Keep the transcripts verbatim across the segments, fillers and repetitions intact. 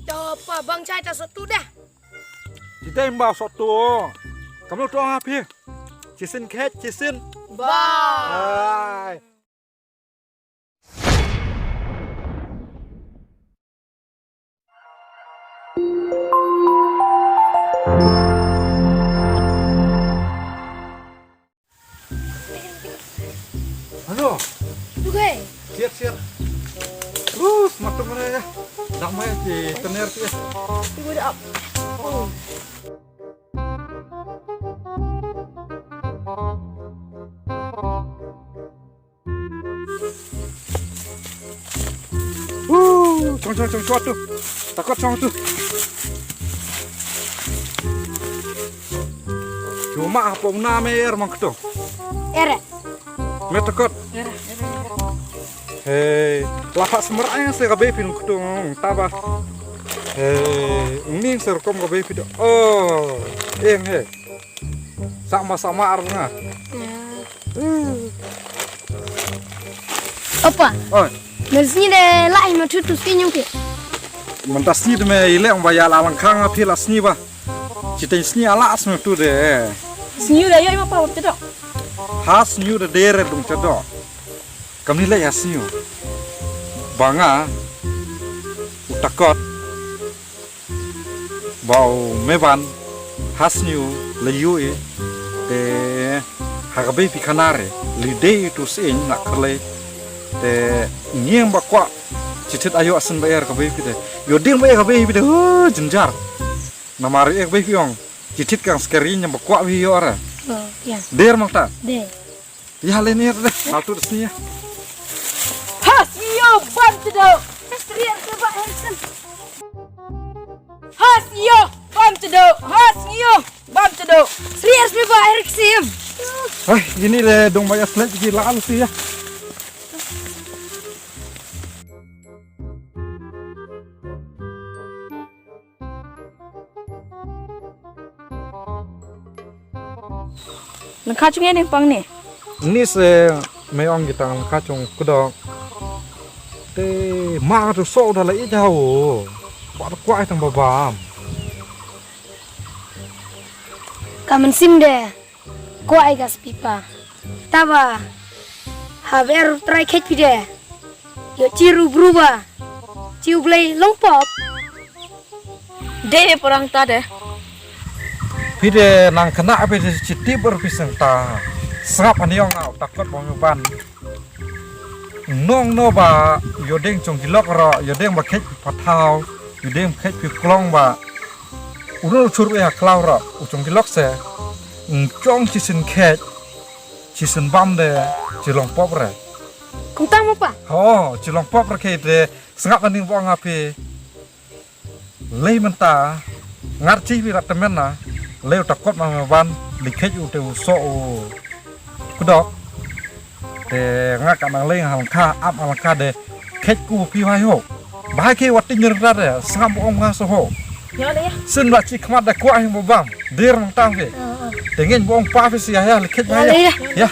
To pa bang chai ta sotu dah. Kita imba sotu. Kamu tu apa? Chisin khet, chisin. Ba. Hai. Halo. Dugai. Siap, siap. Terus matung mana ya? Damai di tener tu ya. Ibu dah. Oh. Wuh, chong chong chong chong tu. Takut chong tu. Cuma apa na me er mang ketu. Ere. Me takut. Ere, ere, ere. Hei, lapa semer ayang se kabe pin ketu ta ba. Hei, ning se rukom kabe pin. Oh, eng he. Sama-sama arnga. Opa. Oi. Nang sini de lai ma tu tu sini ke. Menta sini de me ile ba ya la langkang api la sini ba. Cita sini ala sini tu de. Sini de yo ima pa waktu tu. Ha sini de dere dung cedo. Kami le ya sini. Banga utakot. Bau meban hasniu le yui te hakabe pi kanare li dei tu sein nak kerle te ngieng ba kwa citit ayo asen ba er kabe pi te yo ding ba er kabe pi te hu jenjar namar er kabe pi ong citit kang skeri nyam ba kwa pi yo ara. Oh, ya. Der mang ta. Der. Ya le ni re. Mal tu sini ya. Has yo bam tu do. Strier ke ba Harrison. Has yo bam tu do. Has yo bam tu do. Strier ke ba Harrison. Hai, ini le dong bayar slide lagi lah alu sih ya. Nang kha chung ïa ning pang ni. Ni se me ong kita nang kha chung kudok. Te ma tu so da la i jao. Ba ta kwai tang ba bam. Ka mynsiem de. Kwah ai ka spipa. Taba. Haber trai khet pide. Yo chiru bruba. Chiu blai long pop. De porang ta de. Pide nang kena pide chiti ber pisang ta. Sngap ani ong au takut bong ban. Nong no ba yodeng chong kilok ro yodeng ba khet pathaw yodeng khet pi klong ba. Uno chur ya klaw ro u chong kilok se. Chong chisin khet chisin bam de chilong pop re. Kung tam apa? Ho chilong pop re khet de sngap aning bong api. Lei mynta ngar chi wi la temen na lei uta kot ma ban li khet u te u so u kudok. Te nga ka nang lei hal kha ap hal kha de khet ku pi hai ho. Ba ke wat tin ra de sngam ong nga so ho. Ya le ya. Sin la chi khmat de kwa hi mo bam. Dir nang tam ke. Te ngen bong pa fi si ya ya li khet ba ya. Ya.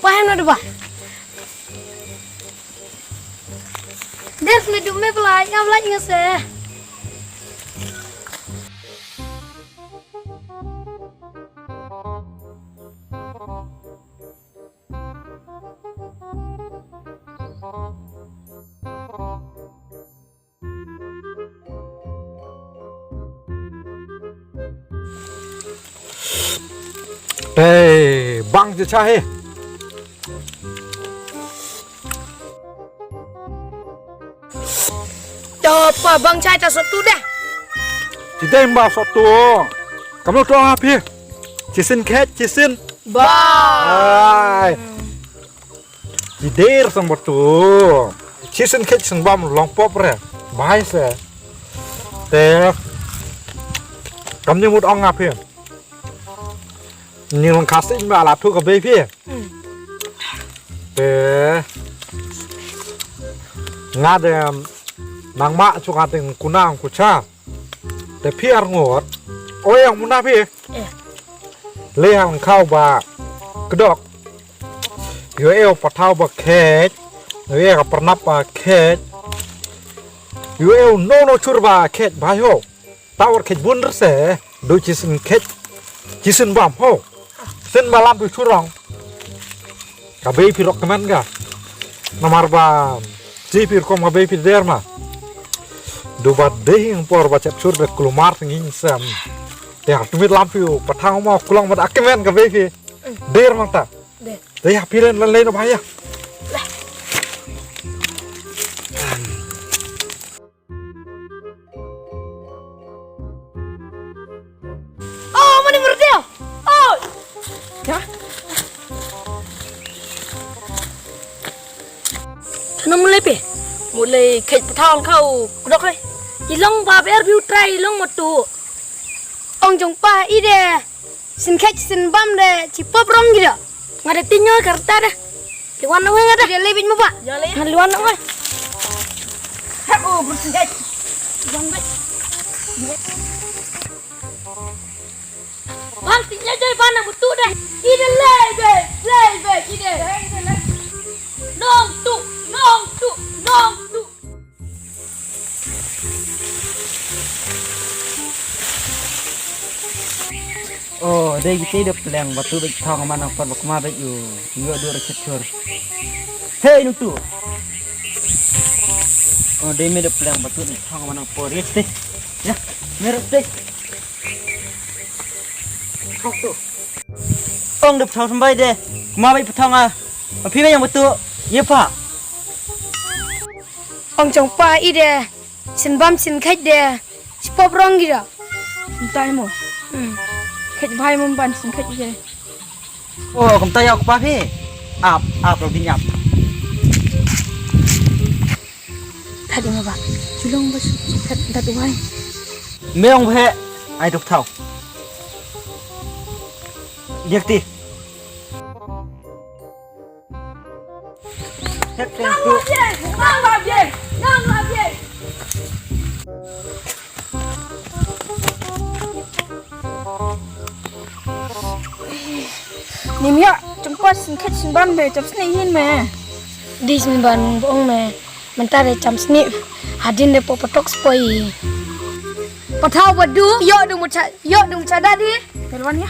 Paham na deba. Des me du me belai ngam lai ngese. Te bang je cha he. To pa bang chai ta sotu dah. Ti dei ba sotu. Kamu tu apa? Chisin khet, chisin. Ba. Hai. Ti der sang batu. Chisin khet chisin bam long pop re. Bai se. Te. Kam ni mut ong apa? Ni long kasi ba la tu ka baby. Te. Nga de nang ma chu ka ting kuna ang ku cha. Te phi ar ngot. Oi ang muna phi. Eh. Le ang khau ba kedok. Yo eu patau ba khet. Yo eu pernap ba khet. Yo eu no no chur ba khet ba ho. Tawar khet bun rse. Do chisin khet. Chisin bam ho. Sen ba lam phi churong. Ka bei phi rok kemen ka. Namar ba chi phi rukom ka bei phi der ma. Du ba dei hing por ba chep chur de kulumar ngin sem. Te ha tumit lam phi u patang ma kulang ma da kemen ka bei phi. Der ma ta. De. Te ha phi len len len ba ya. Oh, mani merdeo. Oh. Ya. Tana mulai pe. Mulai khet patang kau kudok le. Ilong ba ber biu trai ilong matu. Ong jong pa ide. Sin khet sin bam de chi pop rong gida. Ngada tinyo karta de. Liwan na weng ada. Dia lebih muba. Ya le. Ngada liwan na weng. Ha, oh, bersin khet. Bang bai. Bang tinyo jai bana mutu de. Ide lebe, lebe, ide. Nong tu, nong tu, nong tu. Oh, dei kita ida peleng batu bek thong mana por bakma bek yu. Yu adu rechit chur. Hei, nutu. Oh, dei me ida peleng batu bek thong mana por. Yes, dei. Ya, merek dei. Thong tu. Ong de pthau sambai de. Kma bai pthau nga. Api bai yang betu. Ye pa. Ong chong pa i de. Sin bam sin khet de. Spop rong gida. Ntai mo. Hmm. Khet bai mo ban sin khet de. Oh, kam tai aku pa phi. Ap, ap lo dinyap. Tadi mo ba. Julong ba su su khet dat wai. Meong bhe. Ai dok thau. Diak ti. Hek teng tu. Nim ya, chempat singkhet sembam be, chap sini hin me. Di sini ban bong me. Mentare cham sini. Hadin de popotok spoi. Patau badu, yo du mucha, yo du mucha dadi. Perwan ya.